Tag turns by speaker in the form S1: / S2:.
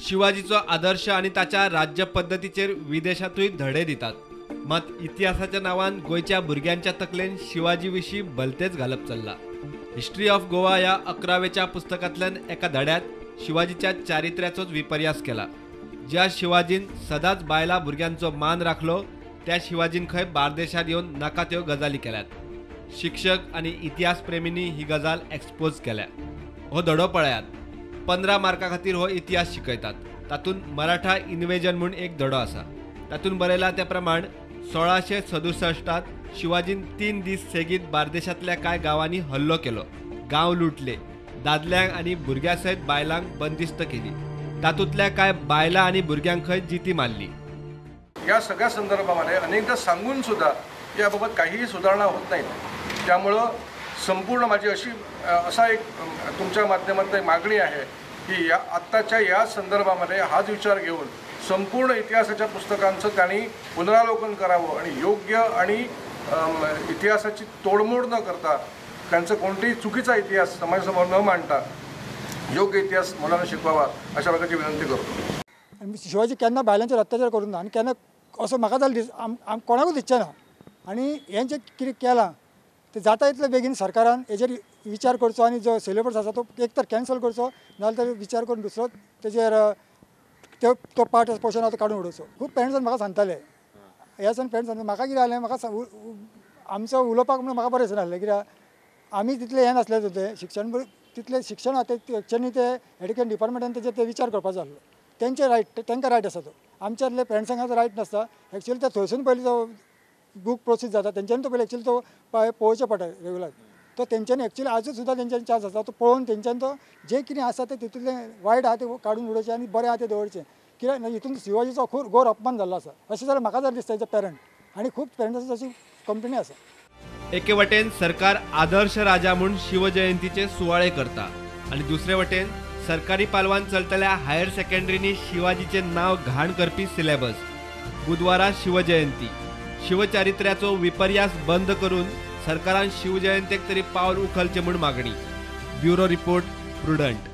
S1: शिवाजीचो आदर्श आनी ताच्या राज्य पद्दतीचेर विदेशांतूय धडे दितात. मात इतिहासाच्या नांवान गोंयच्या भुरग्यांच्या तकलेन शिवाजी विशीं भलतेच घालप चल्ला. हिस्ट्री ऑफ गोवा ह्या 11वेच्या पुस्तकांतल्यान एका धड्यांत शिवाजीच्या चारित्र्याचोच विपर्यास केला. ज्या शिवाजीन सदांच बायलां भुरग्यांचो मान राखलो त्या शिवाजीन खंय बार्देशांत येवन नाका त्यो गजाली केल्यात. शिक्षक आनी इतिहास प्रेमींनी ही गजाल एक्सपोज केल्या. हो धडो पळयात. 15 मार्का खातीर हो इतिहास शिकयतात. तातूंत मराठा इन्वेजन म्हूण एक धडो आसा. तातूंत बरयला त्या प्रमाण 1667 शिवाजीन 3 दीस सेगीत बार्देशांतल्या कांय गांवांनी हल्लो केलो. गांव लुटले, दादल्यांक आनी भुरग्यां सयत बायलांक बंदिस्त केली. तातूंतल्या कांय बायलां आनी भुरग्यांक खंय जिती मारली.
S2: या सगळ्या संदर्भामध्ये अनेकदा सांगून सुद्धा याबाबत काहीही सुधारणा होत नाही. त्यामुळं संपूर्ण माझी अशी असा एक तुमच्या माध्यमातून एक मागणी आहे की या आत्ताच्या या संदर्भामध्ये हाच विचार घेऊन संपूर्ण इतिहासाच्या पुस्तकांचं त्यांनी पुनरावलोकन करावं आणि योग्य आणि इतिहासाची तोडमोड न करता त्यांचं कोणतेही चुकीचा इतिहास समाजासमोर न मांडता योग्य इतिहास मुलांना शिकवावा अशा प्रकारची विनंती करतो.
S3: शिवाजी केन्ना बायलांचेर अत्याचार करूंक ना आनी केन्ना असो म्हाका जाल्यार दीस कोणाकूच दिसचें ना. आनी हें जें कितें केलां ते जाता इतले बेगीन सरकारान हेजेर विचार करचो आनी जो सिलेबस आसा तो एक तर कॅन्सल करचो, नाजाल्यार विचार करून दुसरो तेजेर तो पार्ट पोर्शन आसा तो काडून उडोवचो. खूब पेरंट्सान म्हाका सांगताले, ह्या सान पेरंट्स म्हाका कितें जालें, म्हाका आमचो उलोवपाक म्हणून म्हाका बरें दिसनासलें कित्याक आमी तितलें हें नासलें तें शिक्षण तितलें शिक्षण आसा तें एक्चुअली ते एड्युकेशन डिपार्टमेंटान तेजेर ते विचार करपाचो आसलो. तेंचे रायट, तांकां रायट आसा तो, आमच्यातले पेरंट्सांक रायट नासता. एक्चुअली ते थंयसून पयलीं जो बूक प्रोसीस जाता तेंच्यांनी तो पयलीं एक्चुअली तो पळोवचें पडटा रेगुलर. तो तेंच्यांनी एक्चुअली आजून सुद्दां तेंच्यांनी चान्स आसा तो पळोवन तेंच्यांनी तो जें कितें आसा तें तितूंतलें वायट आहा तें काडून उडोवचें आनी बरें आहा तें दवरचें. कित्याक हितून शिवाजीचो खूब घोर अपमान जाल्लो आसा अशें जाल्यार म्हाका जाल्यार दिसता एज अ पेरंट आनी खूब पेरंट्सांची अशी कंप्लेनी आसा.
S1: एके वटेन सरकार आदर्श राजा म्हूण शिवजयंतीचे सुवाळे करता आनी दुसरे वटेन सरकारी पालवान चलतल्या हायर सेकंडरींनी शिवाजीचे नांव घाण करपी सिलेबस. बुधवारा शिवजयंती, शिवचारित्र्याचो विपर्यास बंद करून सरकारान शिवजयंतीक तरी पावल उखलचें म्हूण मागणी. Bureau report, Prudent.